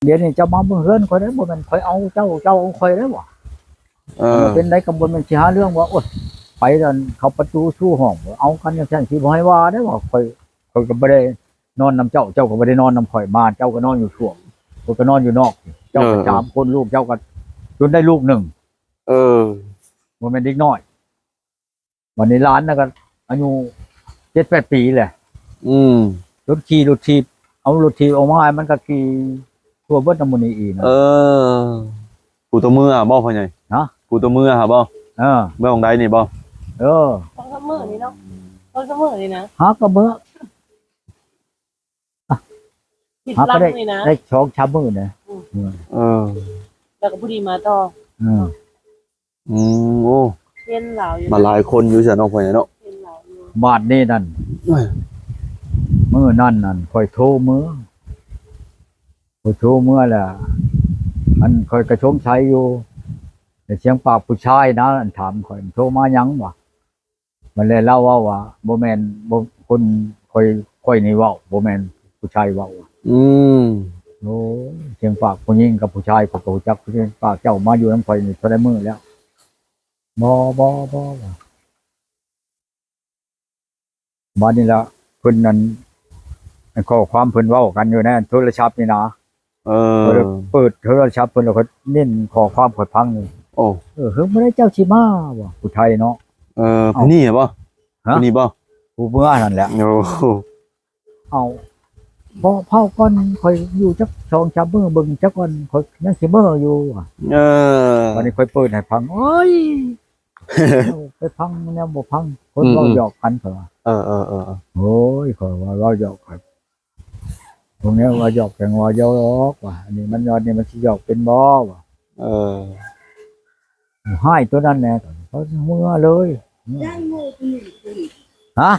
ດຽວນີ້ເຈົ້າມາເບິ່ງເຮືອນຂ້ອຍເດ້ ບໍ່ແມ່ນຂ້ອຍເອົາເຈົ້າ ເຈົ້າເອົາຂ້ອຍເດ້ວ່າ. ເອີ ເປັນໃດກໍບໍ່ແມ່ນຊິຫາເລື່ອງວ່າ ໂອ້ຍ ໄປນັ້ນເຂົ້າປະຕູສູ່ຫ້ອງ ເອົາກັນຈັ່ງຊັ້ນ ຊິບໍ່ໃຫ້ວ່າເດ້ວ່າ ຂ້ອຍ ຂ້ອຍກໍບໍ່ໄດ້ນອນນຳເຈົ້າ ເຈົ້າກໍບໍ່ໄດ້ນອນນຳຂ້ອຍ ມາເຈົ້າກໍນອນຢູ່ຊ່ວງ ຂ້ອຍກໍນອນຢູ່ນອກ ເຈົ້າກໍ ເອີ ສາມຄົນ ລູກເຈົ້າກໍຈົນໄດ້ລູກໜຶ່ງ. ເອີ ບໍ່ແມ່ນເດັກນ້ອຍ. ບັດນີ້ຫຼານນະກໍອາຍຸເຈັດແປດປີແຫຼະ ອືມ ຈົນຂີ່ລົດຖີບ ເອົາລົດຖີບອອກມາໃຫ້ມັນກໍຂີ່ທົ່ວເບິດນຳໝູ່ນີ້ອີກນະ. ເອີ ຜູ້ຕົວເມືອບໍ່ພໍ່ໃຫຍ່? ຮະ? ຜູ້ຕົວເມືອຫາບໍ່? ເອີ ເມືອຂອງໃດນີ້ບໍ່? ເອີ ສອງສາມມື້ນີ້ເນາະ ສອງສາມມື້ນີ້ນະ ຫາກໍເມືອ ຫາກໍໄດ້ ໄດ້ສອງສາມມື້ນະ. ອືມ ເອີ ແລ້ວກໍຜູ້ດີມາຕໍ່. ເອີ ອືມ ໂອ້ ເຫັນລາວຢູ່ ມາຫຼາຍຄົນຢູ່ຊັ້ນເນາະ ພໍ່ໃຫຍ່ເນາະ ເຫັນລາວຢູ່. ບາດນີ້ນັ້ນ ເອີ ມື້ນັ້ນນັ້ນ ຂ້ອຍໂທເມືອ ຂ້ອຍໂທເມືອແລ້ວ ອັນ ຂ້ອຍກໍສົງໄສຢູ່ ແຕ່ສຽງປາກຜູ້ຊາຍນະ ອັນ ຖາມຂ້ອຍ ໂທມາຫຍັງວະ? ມັນແລະລາວເວົ້າວ່າ ບໍ່ແມ່ນ ບໍ່ ຄົນ ຂ້ອຍ ຂ້ອຍນີ້ເວົ້າ ບໍ່ແມ່ນຜູ້ຊາຍເວົ້າ. ອືມ ໂອ້ຍ ສຽງປາກຜູ້ຍິງກັບຜູ້ຊາຍ ຂ້ອຍກໍຮູ້ຈັກ ສຽງປາກເຈົ້າມາຢູ່ນຳຂ້ອຍນີ້ເທົ່າໃດມື້ແລ້ວ. ບໍ່ ບໍ່ ບໍ່ ບໍ່ ບາດນີ້ລະ ເພິ່ນນັ້ນ ຂໍ້ຄວາມເພິ່ນເວົ້າກັນຢູ່ໃນໂທລະສັບນີ້ນະ. ເອີ ເປີດໂທລະສັບເພິ່ນແລ້ວ ຂ້ອຍເນັ້ນຂໍ້ຄວາມຂ້ອຍຟັງຢູ່. ໂອ້ ເອີ ເຮີ້ຍ ມື້ໃດເຈົ້າຊິມາວະ ຜູ້ໄທເນາະ. ເອີ ເອົ້າ ຜູ້ນີ້ບໍ? ຮະ? ຜູ້ນີ້ບໍ? ຜູ້ເມືອຫັ້ນແຫຼະ. ໂອ້ ເອົ້າ ບໍ່ ເຝົ້າກ່ອນ ຂ້ອຍຢູ່ຈັກສອງສາມມື້ ເບິ່ງຈັກກ່ອນ ຂ້ອຍຍັງຊິເມືອຢູ່. ເອີ ບາດນີ້ຂ້ອຍເປີດໃຫ້ຟັງ ໂອ້ຍ ໄປຟັງແນວບໍ່ຟັງ ຄົນເວົ້າ ອືມ ຫຍອກກັນ ຂ້ອຍວ່າ. ເອີ ເອີ ເອີ ເອີ ໂອ້ຍ ຂ້ອຍວ່າເວົ້າຫຍອກກັນ ພວກນີ້ວ່າຫຍອກກັນ ວ່າຫຍອກວ່າ ອັນນີ້ມັນ ອັນນີ້ມັນຊິຫຍອກເປັນບໍ່ວ່າ. ເອີ ຮ້າຍຕົວນັ້ນແຫຼະ ເຂົາເມືອເລີຍ. ຮະ?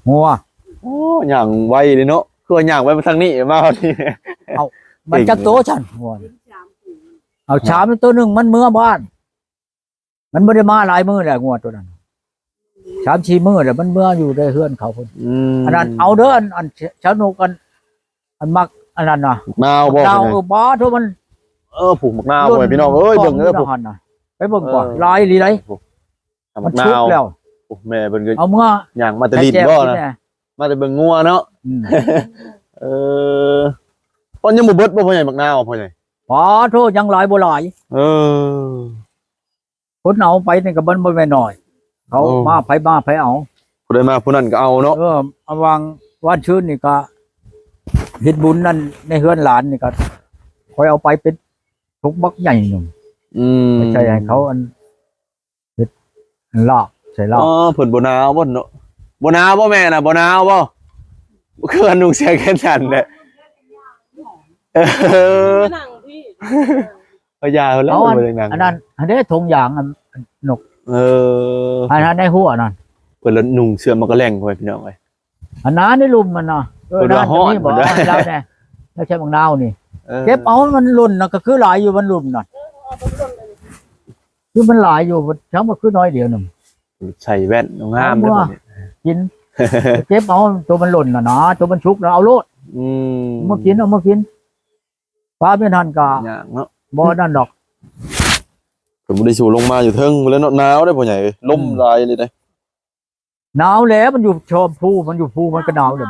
ງົວ ໂອ້ ຍ່າງໄວເລີຍເນາະ ຄືວ່າຍ່າງໄວມາທາງນີ້ ມາຮອດນີ້. ເອົ້າ ມັນຈັກໂຕຊັ້ນ ງົວ? ເອົາ ສາມ ໂຕໜຶ່ງມັນເມືອບ້ານ ມັນບໍ່ໄດ້ມາຫຼາຍມື້ແລ້ວ ງົວໂຕນັ້ນ ສາມສີ່ມື້ແລ້ວ ມັນເມືອຢູ່ໃນເຮືອນເຂົາພຸ້ນ. ອືມ ອັນນັ້ນເອົາເດີ ອັນ ອັນຊາວນົກ ອັນ ອັນມັກອັນນັ້ນນະ ໝາກນາວບໍ່? ໝາກນາວ ພໍ່ໃຫຍ່ ເອີ ບາດໂທມັນ ເອີ ປູກໝາກນາວ ພໍ່ແມ່ພີ່ນ້ອງເອີຍ ເບິ່ງເດີ ເອີ ພຸ້ນນະ ໄປເບິ່ງກ່ອນ ເອີ ຫຼາຍອີ່ຫຼີໃດ. ໂອ້ ໝາກນາວ ມັນສຸກແລ້ວ ໂອ້ ແມ່ເພິ່ນກໍເອົາເມືອ ຍ່າງມາແຕ່ຫຼິ້ນບໍ່ນະ? ມາແຕ່ເບິ່ງງົວເນາະ. ອືມ ເອີ ມັນຍັງບໍ່ເບິດບໍ່ ພໍ່ໃຫຍ່ ໝາກນາວ ພໍ່ໃຫຍ່? ປາໂທ ຍັງຫຼາຍບໍ່ຫຼາຍ. ເອີ ຄົນເອົາໄປນີ້ກໍບໍ່ ບໍ່ແມ່ນໜ້ອຍ ເຂົາ ໂອ້ ມາ ໃຜມາໃຜເອົາ ຜູ້ໃດມາຜູ້ນັ້ນກໍເອົາເນາະ. ເອີ ລະຫວ່າງວັນຊືນນີ້ກໍເຮັດບຸນນັ້ນ ໃນເຮືອນຫຼານນີ້ກໍຂ້ອຍເອົາໄປເປັນຖົງບັກໃຫຍ່ໜຶ່ງ. ອືມ ໄປໃສ່ໃຫ້ເຂົາ ອັນ ເຮັດລາບ ໃສ່ລາບ. ອໍ ເພິ່ນບໍ່ໜາວບໍ່ເນາະ? ບໍ່ໜາວບໍ່ແມ່ນະ? ບໍ່ໜາວບໍ່? ຄືວ່ານຸ່ງເສື້ອແຂນສັ້ນແຫຼະ. ເອີ ມານັ່ງພີ້ ເອີ ຢ່າເລີຍ ເອົາ ບໍ່ໄດ້ນັ່ງ ອັນນັ້ນ ອັນເດ້ ຖົງຢາງ ອັນ ນົກ ເອີ ອັນນັ້ນໃນຫົວນັ້ນ ເພິ່ນລະນຸ່ງເສື້ອມັກກະແລ່ງ ພໍ່ແມ່ພີ່ນ້ອງເອີຍ. ອັນນັ້ນໃນລຸ່ມມັນນະ ເອີ ເພິ່ນວ່າຮ້ອນ ນັ້ນກໍມີບໍ່ ເພິ່ນວ່າ ລາວແດ່ ລາວໃຊ້ບັກນາວນີ້ ເອີ ເກັບເອົາ ມັນຫຼົ່ນນະ ກໍຄືຫຼາຍຢູ່ ມັນລຸ່ມນະ ຄືມັນຫຼາຍຢູ່ ທັງໝົດຄືໜ້ອຍດຽວໜຶ່ງ ໃສ່ແວ່ນງາມເດີ ເອົາເມືອກິນ ເກັບເອົາ ໂຕມັນຫຼົ່ນນະນະ ໂຕມັນສຸກນະ ເອົາໂລດ. ອືມ ເອົາມາກິນ ເອົາມາກິນ ປາເປັນຫັ້ນກະ ຍາກເນາະ ບໍ່ນັ້ນດອກ ເພິ່ນບໍ່ໄດ້ສູ້ລົງມາຢູ່ເທິງພຸ້ນແຫຼະເນາະ ໜາວເດ້ພໍ່ໃຫຍ່ເອີຍ ລົມ ອືມ ຫຼາຍເລີຍເດ້. ໜາວແຫຼະ ມັນຢູ່ຊອມພູ ມັນຢູ່ພູ ມັນກໍໜາວແຫຼະ.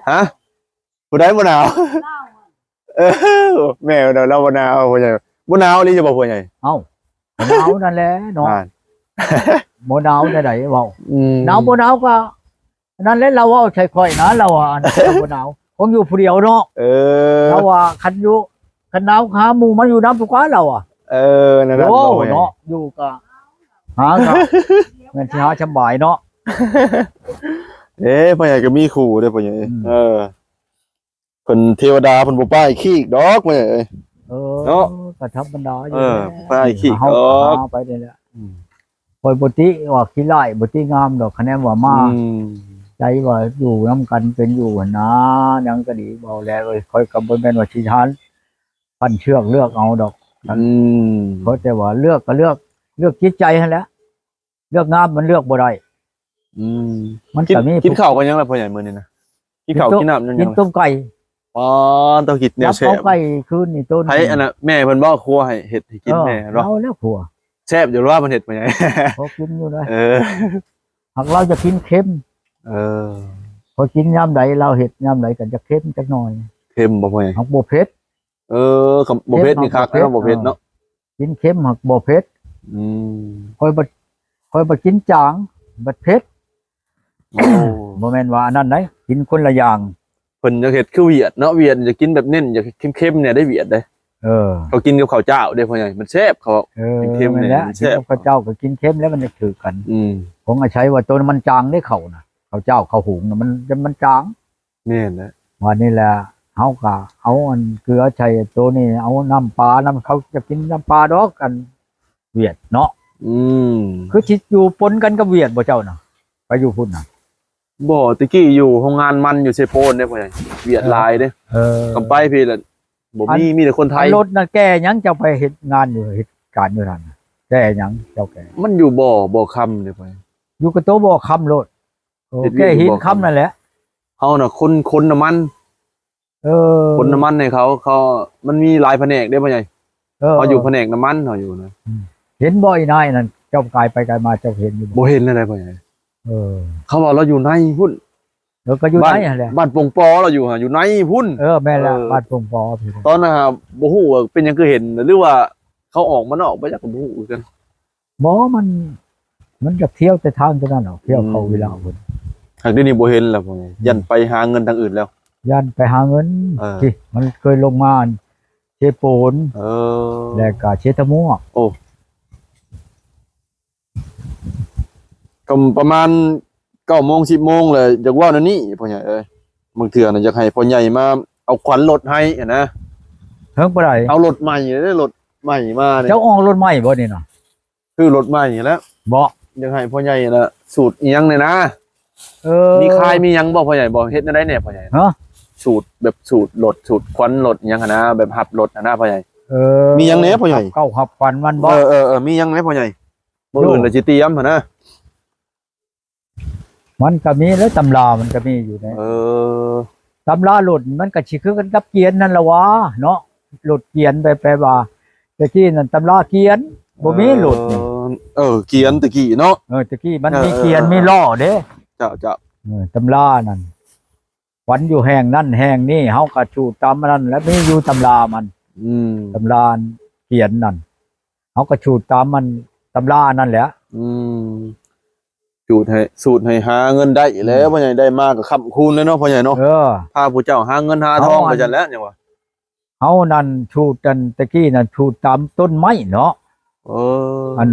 ຮະ? ຜູ້ໃດບໍ່ໜາວ? ເອີ ແມ່ນແລ້ວ ລາວບໍ່ໜາວ ພໍ່ໃຫຍ່ ບໍ່ໜາວອີ່ຫຼີຢູ່ບໍ່ ພໍ່ໃຫຍ່? ເອົ້າ ໜາວນັ້ນແຫຼະເນາະ ບໍ່ໜາວແນວໃດເວົ້າ. ອືມ ໜາວບໍ່ໜາວກໍອັນນັ້ນແຫຼະ ລາວເວົ້າໃສ່ຂ້ອຍນະ ລາວວ່າອັນ ບໍ່ໜາວ ຄົງຢູ່ຜູ້ດຽວເນາະ. ເອີ ລາວວ່າຄັນຢູ່ ຄັນໜາວຫາໝູ່ມາຢູ່ນຳດີກວ່າ ລາວວ່າ. ເອີ ນັ້ນແຫຼະ ໂອ້ ເນາະ ຢູ່ກໍຫາກໍແມ່ນຊິຫາສຳບາຍເນາະ. ເອີ ພໍ່ໃຫຍ່ກໍມີຄູ່ເດ້ພໍ່ໃຫຍ່. ອືມ ເອີ ເພິ່ນເທວະດາເພິ່ນບໍ່ປ້າຍຄີກດອກ ພໍ່ໃຫຍ່ເອີຍ. ເອີ ເນາະ ກໍທຳມະດາຢູ່ ເອີ ແຫຼະ ບໍ່ປ້າຍຄີກດອກ ເຮົາກໍຫາໄປນີ້ແຫຼະ. ອືມ ຂ້ອຍບໍ່ຕິວ່າຂີ້ຮ້າຍ ບໍ່ຕິງາມດອກ ຄະແນນວ່າມາ ອືມ ໃຈວ່າຢູ່ນຳກັນເປັນຢູ່ຫັ້ນນາ ຫຍັງກໍດີ ເວົ້າແລ້ວ ຂ້ອຍກໍບໍ່ແມ່ນວ່າຊິຫາ ພັນເຊືອກເລືອກເອົາດອກ. ອືມ ເພາະແຕ່ວ່າເລືອກກໍເລືອກ ເລືອກຈິດໃຈຫັ້ນແຫຼະ ເລືອກງາມມັນເລືອກບໍ່ໄດ້. ອືມ ມັນກໍມີ ກິນ ກິນເຂົ້າກັນຫຍັງລະພໍ່ໃຫຍ່ມື້ນີ້ນະ? ກິນເຂົ້າກິນນ້ຳຫຍັງ ກິນຕົ້ມໄກ່. ອໍ ຕ້ອງກິນແນວແຊບ ຈັບເອົາໄກ່ຄືນນີ້ໂຕໜຶ່ງ ໃຜອັນນ່ະ ແມ່ເພິ່ນບໍ່ຄົວໃຫ້ເຮັດໃຫ້ກິນ ເອີ ແມ່ເນາະ ເອົາແລ້ວຄົວ ແຊບຢູ່ວ່າມັນເຮັດມາຫຍັງ ພໍກິນຢູ່ນະ ເອີ ຫາກລາວຈະກິນເຄັມ ເອີ ພໍກິນຍາມໃດ ລາວເຮັດຍາມໃດກໍຈະເຄັມຈັກໜ່ອຍ ເຄັມບໍ່ພໍ່ໃຫຍ່ ຫາກບໍ່ເຜັດ ເອີ ຄັນບໍ່ເຜັດນີ້ຄັກເນາະ ບໍ່ເຜັດເນາະ ກິນເຄັມຫາກບໍ່ເຜັດ ອືມ ຂ້ອຍບັດ ຂ້ອຍບັດກິນຈາງ ບັດເຜັດ ໂອ້ ບໍ່ແມ່ນວ່າອັນນັ້ນໃດ ກິນຄົນລະຢ່າງ ເພິ່ນຢາກເຮັດຄືຫວຽດເນາະ ຫວຽດຢາກກິນແບບເນັ້ນ ຢາກເຄັມໆແດ່ເດ້ຫວຽດເດ້ ເອີ ເຂົາກິນກັບເຂົ້າຈ້າວເດ້ພໍ່ໃຫຍ່ ມັນແຊບ ເຂົາ ເອີ ກິນເຄັມແດ່ ມັນແຊບ ກິນກັບເຂົ້າຈ້າວກໍກິນເຄັມແລ້ວມັນຈະຖືກກັນ ອືມ ຂອງອາໄສວ່າໂຕນັ້ນມັນຈາງເດ້ເຂົ້ານະ ເຂົ້າຈ້າວເຂົ້າຫຸງນະ ມັນ ມັນຈາງ ແມ່ນແຫຼະ ບາດນີ້ແຫຼະ ເຮົາກໍເອົາອັນເກືອໃສ່ໂຕນີ້ ເອົານ້ຳປານຳ ເຂົາຈະກິນນ້ຳປາດອກ ອັນຫວຽດເນາະ ອືມ ຄືຊິຢູ່ປົນກັນກັບຫວຽດບໍ່ເຈົ້ານະ ໄປຢູ່ພຸ້ນນະ ບໍ່ ແຕ່ກີ້ຢູ່ໂຮງງານມັນຢູ່ເຊໂປນເດ້ພໍ່ໃຫຍ່ ຫວຽດ ເອີ ຫຼາຍເດ້ ເອີ ກໍໄປພີ້ລະ ບໍ່ມີ ອັນ ມີແຕ່ຄົນໄທ ອັນລົດນັ້ນແກ່ຫຍັງ ເຈົ້າໄປເຮັດງານຢູ່ ເຮັດການຢູ່ຫັ້ນ ແກ່ຫຍັງ ເຈົ້າແກ່ ມັນຢູ່ບໍ່ ບໍ່ຄຳເດ້ພໍ່ໃຫຍ່ ຢູ່ກະໂຕບໍ່ຄຳໂລດ ໂອ້ ເຮັດວຽກຢູ່ ແກ່ຫີນຄຳນັ້ນແຫຼະ ເຮົານະ ຂົນ ຂົນນ້ຳມັນ ເອີ ຂົນນ້ຳມັນໃຫ້ເຂົາ ເຂົາ ມັນມີຫຼາຍພະແນກເດ້ພໍ່ໃຫຍ່ ເອີ ເຮົາຢູ່ພະແນກນ້ຳມັນ ເຮົາຢູ່ນະ ອືມ ເຫັນບໍ່ອີນາຍນັ້ນ ເຈົ້າກາຍໄປກາຍມາ ເຈົ້າເຫັນຢູ່ບໍ່ ບໍ່ເຫັນແນວໃດພໍ່ໃຫຍ່ ເອີ ເຂົາວ່າລາວຢູ່ໃນພຸ້ນ ເອີ ກໍຢູ່ໃນຫັ້ນແຫຼະ ບ້ານ ບ້ານປົງປໍລາວຢູ່ຫັ້ນ ຢູ່ໃນພຸ້ນ ເອີ ແມ່ນແລ້ວ ເອີ ບ້ານປົງປໍ ຕອນນັ້ນຫາບໍ່ຮູ້ວ່າເປັນຫຍັງຄືເຫັນ ຫຼືວ່າເຂົາອອກມານອກບໍ່ຈັກ ກໍບໍ່ຮູ້ຄືກັນ ບໍ່ ມັນ ມັນຈະທ່ຽວແຕ່ທາງຕົວນັ້ນເນາະ ທ່ຽວເຂົ້າ ອືມ ວິລາພຸ້ນ ຫາກດຽວນີ້ບໍ່ເຫັນແລ້ວ ອືມ ຢ້ານໄປຫາເງິນທາງອື່ນແລ້ວ ຢ້ານໄປຫາເງິນ ເອີ ທີ່ມັນເຄີຍລົງມາເຊໂປນ ເອີ ແລ້ວກໍເຊຕະມົວ ໂອ້ ກໍປະມານເກົ້າໂມງ ສິບໂມງແລ້ວ ຢາກເວົ້າແນວນີ້ພໍ່ໃຫຍ່ເອີຍ ບາງເທື່ອນະ ຢາກໃຫ້ພໍ່ໃຫຍ່ມາເອົາຂວັນລົດໃຫ້ຫັ້ນນະ ເຖິງປານໃດ ເອົາລົດໃໝ່ເດ້ ລົດໃໝ່ມານີ້ ເຈົ້າອອກລົດໃໝ່ບໍ່ນີ້ນະ ຄືລົດໃໝ່ນີ້ແຫຼະ ບໍ່ ຢາກໃຫ້ພໍ່ໃຫຍ່ນະ ສູດອີ່ຫຍັງແດ່ນະ ເອີ ມີຂາຍມີຫຍັງບໍ່ພໍ່ໃຫຍ່ ບໍ່ ເຮັດແນວໃດແດ່ພໍ່ໃຫຍ່ ຮະ ສູດແບບສູດລົດ ສູດຂວັນລົດອີ່ຫຍັງຫັ້ນນະ ແບບຮັບລົດຫັ້ນນະພໍ່ໃຫຍ່ ເອີ ມີຫຍັງແດ່ພໍ່ໃຫຍ່ ຮັບເຂົ້າຮັບຂວັນມັນບໍ່ ເອີໆໆ ມີຫຍັງແດ່ພໍ່ໃຫຍ່ ມື້ອື່ນລະຊິຕຽມຫັ້ນນະ ມັນກໍມີແຫຼະ ຕຳລາມັນກໍມີຢູ່ເດ້ ເອີ ຕຳລາລົດມັນກໍຊິຄືກັນກັບກຽນນັ້ນລະຫວາເນາະ ລົດກຽນ ແປ ແປວ່າແຕ່ກີ້ນັ້ນຕຳລາກຽນ ບໍ່ມີລົດນີ້ ເອີ ເອີ ກຽນແຕ່ກີ້ເນາະ ເອີ ແຕ່ກີ້ມັນມີ ເອີ ກຽນ ເອີ ມີລໍ້ເດ້ ເຈົ້າໆ ເອີ ຕຳລານັ້ນ ຂວັນຢູ່ແຫ່ງນັ້ນແຫ່ງນີ້ ເຮົາກໍສູດຕາມອັນນັ້ນ ແລະມີຢູ່ຕຳລາມັນ ອືມ ຕຳລາກຽນນັ້ນ ເຮົາກໍສູດຕາມມັນ ຕຳລາອັນນັ້ນແຫຼະ ອືມ ສູດໃຫ້ ສູດໃຫ້ຫາເງິນໄດ້ແຫຼະ ອືມ ພໍ່ໃຫຍ່ ໄດ້ມາກໍຄ້ຳຄູນແລ້ວເນາະພໍ່ໃຫຍ່ເນາະ ເອີ ພາຜູ້ເຈົ້າຫາເງິນຫາທອງໄປຊັ້ນແຫຼະ ຫຍັງວ່າ ເຮົານັ້ນສູດອັນຕະກີ້ນັ້ນສູດຕາມຕົ້ນໄມ້ເນາະ ເອີ ອັນ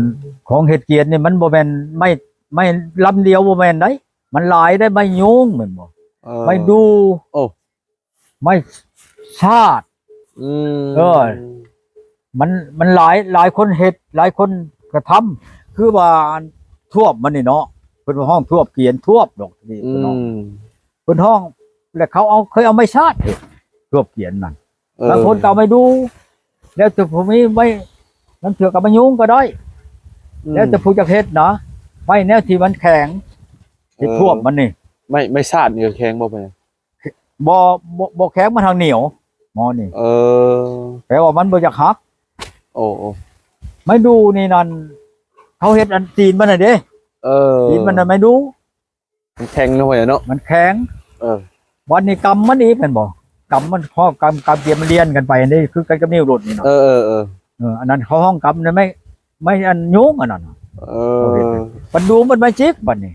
ຂອງເຮັດກຽນນີ້ມັນບໍ່ແມ່ນໄມ້ ໄມ້ລຳດຽວ ບໍ່ແມ່ນໃດ ມັນຫຼາຍໄດ໋ ໄມ້ຍູງແມ່ນບໍ່ ເອີ ໄມ້ດູ່ ໂອ້ ໄມ້ຊາດ ອືມ ເອີ ມັນ ມັນຫຼາຍ ຫຼາຍຄົນເຮັດ ຫຼາຍຄົນກະທຳ ຄືວ່າອັນທວບມັນນີ້ເນາະ ເພິ່ນວ່າຮ້ອງທວບກຽນ ທວບດອກນີ້ ອືມ ເພິ່ນຮ້ອງ ເພິ່ນຮ້ອງ ແລ້ວເຂົາເອົາ ເຄີຍເອົາໄມ້ຊາດເຮັດ ທວບກຽນນັ້ນ ເອີ ບາງຄົນກໍເອົາໄມ້ດູ່ ແລ້ວແຕ່ຜູ້ມີໄມ້ ລາງເທື່ອກໍໄມ້ຍູງກໍໄດ້ ອືມ ແລ້ວແຕ່ຜູ້ຢາກເຮັດນະ ໄມ້ແນວທີ່ມັນແຂງ ເອີ ທີ່ທວບມັນນີ້ ໄມ້ ໄມ້ຊາດນີ້ກໍແຂງບໍ່ ເປັນຫຍັງ? ບໍ່ ບໍ່ ບໍ່ແຂງ ມັນຫາກໜຽວ ໝໍນີ້ ເອີ ແປວ່າມັນບໍ່ຢາກຫັກ ໂອ້ ໂອ້ ໄມ້ດູ່ນີ້ນັ້ນ ເຂົາເຮັດອັນຕີນມັນຫັ້ນເດ້ ເອີ ຕີນມັນນະໄມ້ດູ່ ມັນແຂງເນາະ ເນາະ ມັນແຂງ ເອີ ບັດນີ້ກຳມັນອີກແມ່ນບໍ່ ກຳມັນ ພໍກຳ ກຳກຽມມັນລຽນກັນໄປຫັ້ນເດ້ ຄືກັນກັບນິ້ວລົດນີ້ເນາະ ເອີ ເອີ ເອີ ເອີ ອັນນັ້ນເຂົາຮ້ອງກຳໃນໄມ້ ໄມ້ອັນຍູງອັນນັ້ນ ເອີ ເຂົາເຮັດ ບັດດູ່ມັນໄມ້ຈິກບັດນີ້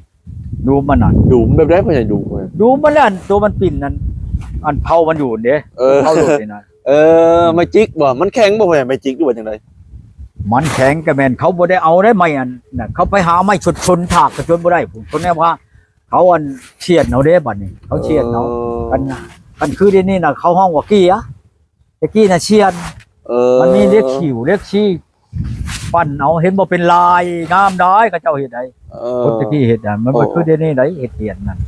ດູ່ມັນນັ້ນ ດູ່ແບບໃດພໍ່ໃຫຍ່ ດູ່ ດູ່ມັນແຫຼະ ອັນໂຕມັນປິ່ນນັ້ນ ອັນເຜົາມັນຢູ່ຫັ້ນເດ້ ເອີ ເຜົາລົດນີ້ນະ ເອີ ອືມ ໄມ້ຈິກບໍ່ ມັນແຂງບໍ່ພໍ່ໃຫຍ່ ໄມ້ຈິກ ຫຼືວ່າຈັ່ງໃດ? ມັນແຂງກໍແມ່ນ ເຂົາບໍ່ໄດ້ເອົາໄດ້ໄມ້ອັນນັ້ນ ເຂົາໄປຫາໄມ້ຊົນ ຊົນຖາກກໍຊົນບໍ່ໄດ້ພຸ້ນ ຄົນແນວວ່າ ເຂົາອັນສຽນເອົາເດ້ບັດນີ້ ເຂົາສຽນເອົາ ເອີ ຄັນ ຄັນຄືດຽວນີ້ນະ ເຂົາຮ້ອງວ່າເກຍ ແຕ່ກີ້ນະສຽນ ເອີ ມັນມີເຫຼັກຂິ້ວເຫຼັກຊີ້ ປັ່ນເອົາ ເຫັນບໍ່ ເປັນລາຍງາມໄດ໋ ເຂົາເຈົ້າເຮັດໄດ໋ ເອີ ຄົນແຕ່ກີ້ເຮັດນະ ມັນ ໂອ້ ບໍ່ຄືດຽວນີ້ໄດ໋ ເຮັດສຽນນັ້ນ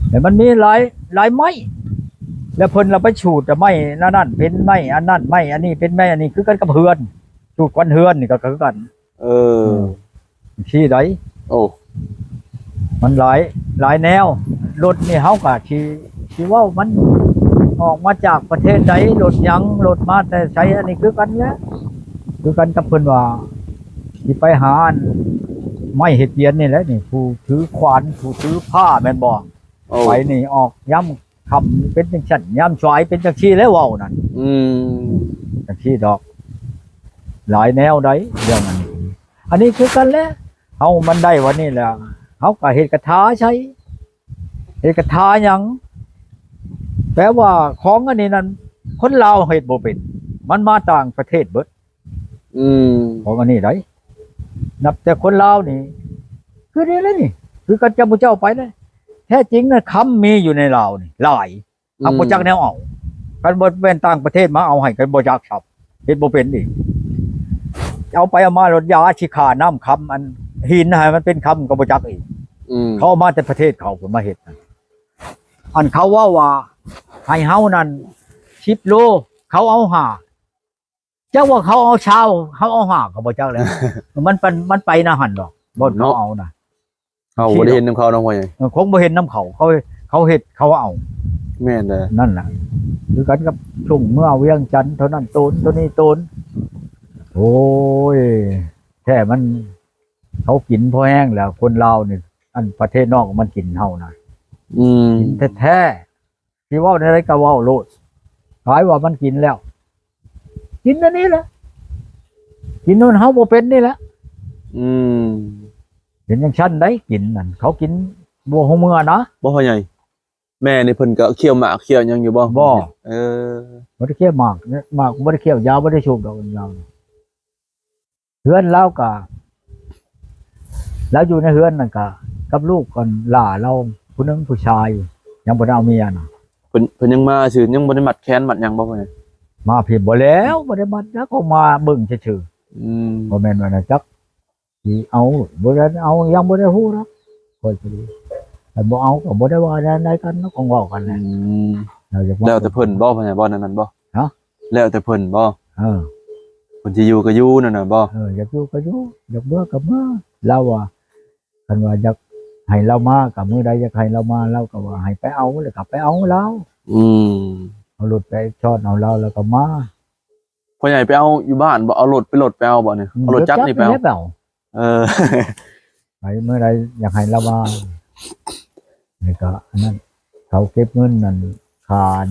ແຕ່ມັນມີຫຼາຍ ຫຼາຍໄມ້ ແລ້ວເພິ່ນລະໄປສູດແຕ່ໄມ້ນັ້ນ ເປັນໄມ້ອັນນັ້ນ ໄມ້ອັນນີ້ ເປັນໄມ້ອັນນີ້ ຄືກັນກັບເຮືອນ ສູດຄວັນເຮືອນນີ້ກໍຄືກັນ ເອີ ອືມ ຊີ້ໄດ໋ ໂອ້ ມັນຫຼາຍ ຫຼາຍແນວ ລົດນີ້ເຮົາກໍຊິ ຊິເວົ້າມັນ ອອກມາຈາກປະເທດໃດ ລົດຫຍັງ ລົດມາແຕ່ໃສ ອັນນີ້ຄືກັນແຫຼະ ຄືກັນກັບເພິ່ນວ່າ ຊິໄປຫາອັນໄມ້ເຮັດຫວຽນນີ້ແຫຼະນີ້ ຜູ້ຖືຂວານ ຜູ້ຖືພ້າແມ່ນບໍ່? ໂອ້ ໄປນີ້ອອກຍາມຄ່ຳເປັນຈັ່ງຊັ້ນ ຍາມສວາຍເປັນຈັ່ງຊີ້ແຫຼະ ເວົ້ານັ້ນ ອືມ ຈັ່ງຊີ້ດອກ ຫຼາຍແນວໃດເລື່ອງອັນນີ້ ອັນນີ້ຄືກັນແຫຼະ ເຮົາມັນໄດ້ວັນນີ້ແຫຼະ ເຮົາກໍເຮັດກະຖາໃສ່ ເຮັດກະຖາຫຍັງ ແປວ່າຂອງອັນນີ້ນັ້ນ ຄົນລາວເຮັດບໍ່ເປັນ ມັນມາຕ່າງປະເທດເບິດ ອືມ ຂອງອັນນີ້ໃດ ນັບແຕ່ຄົນລາວນີ້ ຄືນີ້ແຫຼະນີ້ ຄືກັນກັບໝູ່ເຈົ້າໄປແຫຼະ ແທ້ຈິງນະ ຄຳມີຢູ່ໃນລາວນີ້ຫຼາຍ ອືມ ຫາກບໍ່ຈັກແນວເອົາ ຄັນບໍ່ແມ່ນຕ່າງປະເທດມາເອົາໃຫ້ກໍບໍ່ຈັກຊ້ຳ ເຮັດບໍ່ເປັນອີກ ເອົາໄປເອົາມາໂລດ ຢາຊິຂ້ານ້ຳຄຳ ອັນຫີນໃຫ້ມັນເປັນຄຳກໍບໍ່ຈັກອີກ ອືມ ເຂົາເອົາມາແຕ່ປະເທດເຂົາພຸ້ນມາເຮັດ ອັນເຂົາເວົ້າວ່າໃຫ້ເຮົານັ້ນສິບໂລ ເຂົາເອົາຫ້າ ຈັກວ່າເຂົາເອົາຊາວ ເຮົາເອົາຫ້າກໍບໍ່ຈັກແລ້ວ ມັນໄປ ມັນໄປນະຫັ້ນດອກ ບ່ອນເຂົາເອົານະ ເຮົາບໍ່ໄດ້ເຫັນນຳເຂົາເນາະ ພໍ່ໃຫຍ່ ເອີ ຄົງບໍ່ເຫັນນຳເຂົາ ເຂົາ ເຂົາເຮັດເຂົາເອົາ ແມ່ນແຫຼະ ນັ້ນລະ ຄືກັນກັບຊ່ວງເມືອວຽງຈັນເທົ່ານັ້ນໂຕນ ໂຕນີ້ໂຕນ ໂອ້ຍ ແທ້ມັນ ເຂົາກິນພໍແຮງແລ້ວ ຄົນລາວນີ້ ອັນປະເທດນອກມັນກິນເຮົານະ ອືມ ກິນແທ້ໆ ຊິເວົ້າແນວໃດກໍເວົ້າໂລດ ກາຍວ່າມັນກິນແລ້ວ ກິນອັນນີ້ແຫຼະ ກິນໂນນເຮົາບໍ່ເປັນນີ້ແຫຼະ ອືມ ເປັນຈັ່ງຊັ້ນໃດ໋ ກິນນັ້ນ ເຂົາກິນບໍ່ຮູ້ເມືອນະ ບໍ່ ພໍ່ໃຫຍ່ ແມ່ນີ້ເພິ່ນກໍຄ້ຽວໝາກຄ້ຽວຫຍັງຢູ່ບໍ່? ບໍ່ ເອີ ບໍ່ໄດ້ຄ້ຽວໝາກ ໝາກບໍ່ໄດ້ຄ້ຽວ ຢາບໍ່ໄດ້ສູບດອກ ຢາ ເຮືອນລາວກະ ລາວຢູ່ໃນເຮືອນນັ້ນກະ ກັບລູກກັນຫຼ້າລາວຜູ້ໜຶ່ງຜູ້ຊາຍ ຍັງບໍ່ໄດ້ເອົາເມຍນະ ເພິ່ນ ເພິ່ນຍັງມາຊື່ ຍັງບໍ່ໄດ້ມັດແຂນມັດຫຍັງບໍ່? ມາພີ້ບໍ່ແລ້ວ ບໍ່ໄດ້ມັດນະ ເຂົາມາເບິ່ງຊື່ໆ ອືມ ບໍ່ແມ່ນວ່ານະ ຈັກຊິເອົາບໍ່ໄດ້ເອົາ ຍັງບໍ່ໄດ້ຮູ້ດອກ ຂ້ອຍກໍດີ ຄັນບໍ່ເອົາກໍບໍ່ໄດ້ວ່າແນວໃດກັນເນາະ ຂອງເວົ້າກັນແຫຼະ ອືມ ແລ້ວແຕ່ເພິ່ນບໍ່ ບໍ່ແນວນັ້ນບໍ່? ຮະ? ແລ້ວແຕ່ເພິ່ນບໍ່? ເອີ ເພິ່ນຊິຢູ່ກໍຢູ່ນັ້ນນະບໍ່? ເອີ ຢາກຢູ່ກໍຢູ່ ຢາກເມືອກໍເມືອ ລາວວ່າ ຄັນວ່າຢາກໃຫ້ລາວມາກໍມື້ໃດຢາກໃຫ້ລາວມາ ລາວກໍວ່າໃຫ້ໄປເອົາ ແລ້ວກໍໄປເອົາລາວ ອືມ ເອົາລົດໄປຊ້ອນເອົາລາວ ແລ້ວກໍມາ ພໍ່ໃຫຍ່ໄປເອົາຢູ່ບ້ານບໍ່? ເອົາລົດ ໄປລົດໄປເອົາບໍ່ນີ້? ອືມ ເອົາລົດຈັກນີ້ໄປເອົາ ລົດຈັກນີ້ແຫຼະໄປເອົາ ເອີ ໄປມື້ໃດຢາກໃຫ້ລາວມາ ແລ້ວກໍອັນນັ້ນ ເຂົາເກັບເງິນນັ້ນ ຄ່າອັນ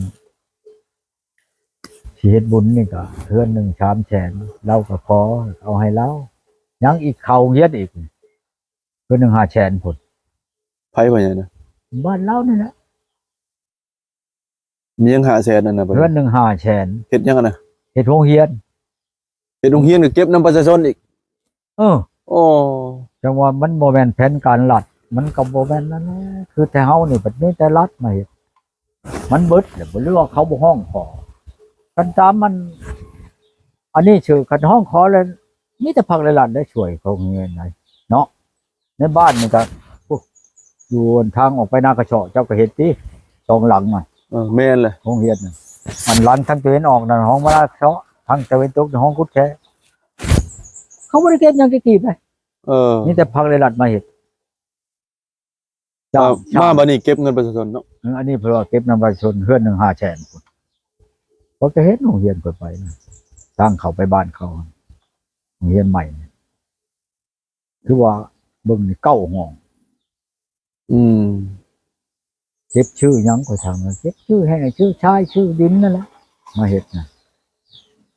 ຊິເຮັດບຸນນີ້ກໍເຮືອນໜຶ່ງສາມແສນ ລາວກໍຂໍເອົາໃຫ້ລາວ ຍັງອີກເຂົ້າໂຮງຮຽນອີກ ເຮືອນໜຶ່ງຫ້າແສນພຸ້ນ ໃຜວ່າຫຍັງນະ? ບ້ານລາວນີ້ແຫຼະ ມີຫຍັງຫ້າແສນນັ້ນນະ? ເຮືອນໜຶ່ງຫ້າແສນ ເຮັດຫຍັງຫັ້ນນະ? ເຮັດໂຮງຮຽນ ເຮັດໂຮງຮຽນກໍເກັບນຳປະຊາຊົນອີກ ເອີ ໂອ້ ຈັ່ງວ່າມັນບໍ່ແມ່ນແຜນການລັດ ມັນກໍບໍ່ແມ່ນນັ້ນແຫຼະ ຄືແຕ່ເຮົານີ້ບັດມີແຕ່ລັດມາເຮັດ ມັນເບິດແລ້ວບໍ່ ຫຼືວ່າເຂົາບໍ່ຮ້ອງຂໍ ຄັນຕາມມັນ ອັນນີ້ຊື່ ຄັນຮ້ອງຂໍແລ້ວ ມີແຕ່ພັກແລະລັດໄດ້ຊ່ວຍເຂົາເງິນໃດເນາະ ໃນບ້ານນີ້ກໍ ໂອ້ ຢູ່ທາງອອກໄປນາກະເຊາະ ເຈົ້າກໍເຫັນຕິ ສອງຫຼັງນະ ເອີ ແມ່ນແຫຼະ ໂຮງຮຽນນະ ອັນຫຼັງທາງຕາເວັນອອກນັ້ນ ຫ້ອງມານາກະເຊາະ ທາງຕາເວັນຕົກ ຫ້ອງກຸດແຄ ເຂົາບໍ່ໄດ້ເກັບຫຍັງຈັກກີບເດ້ ເອີ ມີແຕ່ພັກແລະລັດມາເຮັດ ຈ້າງ ມາ ມາບັດນີ້ເກັບເງິນປະຊາຊົນເນາະ ເອີ ອັນນີ້ເພິ່ນວ່າເກັບນຳປະຊາຊົນ ເຮືອນໜຶ່ງຫ້າແສນພຸ້ນ ເຂົາຈະເຮັດໂຮງຮຽນເພິ່ນໄປນະ ທາງເຂົ້າໄປບ້ານເຂົາ ໂຮງຮຽນໃໝ່ ຄືວ່າເບິ່ງນີ້ເກົ້າຫ້ອງ ອືມ ເກັບຊື່ຫຍັງ ຂ້ອຍຖາມວ່າເກັບຊື່ແຮ່ ຊື່ຊາຍ ຊື່ດິນນັ້ນແຫຼະ ມາເຮັດນະ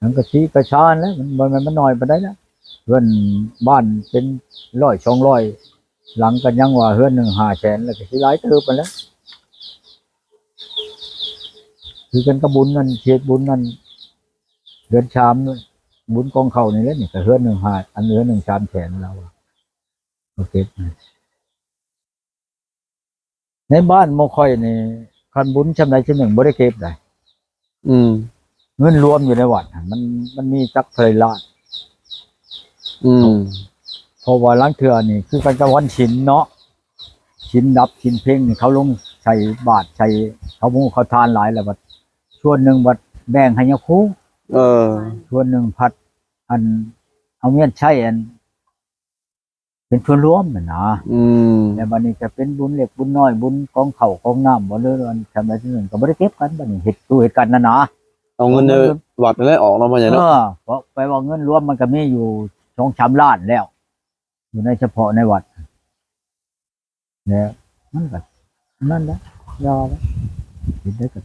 ສັງກະສີກະຊານແຫຼະ ມັນບໍ່ແມ່ນມັນໜ້ອຍປານໃດລະ ເຮືອນບ້ານເປັນຮ້ອຍສອງຮ້ອຍຫຼັງ ກໍຍັງວ່າເຮືອນໜຶ່ງຫ້າແສນ ແລ້ວກໍຊິຫຼາຍເຕີບຫັ້ນແຫຼະ ຄືກັນກັບບຸນນັ້ນ ເຂດບຸນນັ້ນ ເດືອນສາມ ບຸນກອງເຂົ້ານີ້ແຫຼະ ນີ້ກໍເຮືອນໜຶ່ງຫ້າ ອັນເຮືອນໜຶ່ງສາມແສນ ລາວວ່າ ເຂົາເກັບນະ ໃນບ້ານໝູ່ຂ້ອຍນີ້ ຄັນບຸນຊ່ຳໃດຊ່ຳໜຶ່ງບໍ່ໄດ້ເກັບໃດ ອືມ ເງິນລວມຢູ່ໃນວັດຫັ້ນ ມັນ ມັນມີຈັກເທົ່າໃດລ້ານ ອືມ ເພາະວ່າລາງເທື່ອນີ້ຄືກັນກັບວັນສິນເນາະ ສິນດັບສິນເພັງນີ້ ເຂົາລົງໃສ່ບາດໃສ່ ເຂົາບໍ່ຮູ້ເຂົາທານຫຼາຍ ແລ້ວບັດສ່ວນໜຶ່ງບັດແບ່ງໃຫ້ຍາຄູ ເອີ ສ່ວນໜຶ່ງພັດ ອັນ ເອົາເມຍນໃຊ້ ອັນ ເປັນສ່ວນລວມຫັ້ນນະ. ອືມ ແລ້ວບັດນີ້ຈະເປັນບຸນເລັກບຸນນ້ອຍ ບຸນກອງເຂົ້າກອງນ້ຳບໍ່ ຫຼືອັນຊຳໃດຊຳໜຶ່ງ ກໍບໍ່ໄດ້ເກັບກັນ. ບັດນີ້ເຮັດ ຢູ່ເຮັດກັນນັ້ນນະ ເອົາເງິນໃນວັດນັ້ນແຫຼະອອກເນາະ ພໍ່ໃຫຍ່ເນາະ. ເອີ ເພາະແປວ່າເງິນລວມມັນກໍມີຢູ່ສອງສາມລ້ານແລ້ວ ຢູ່ໃນສະເພາະໃນວັດ ແລ້ວມັນກໍນັ້ນແຫຼະ ຢ່າແຫຼະ ເຮັດໄດ້ກໍ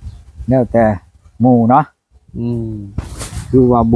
ແລ້ວແຕ່ໝູ່ເນາະ. ອືມ ຄືວ່າບຸນ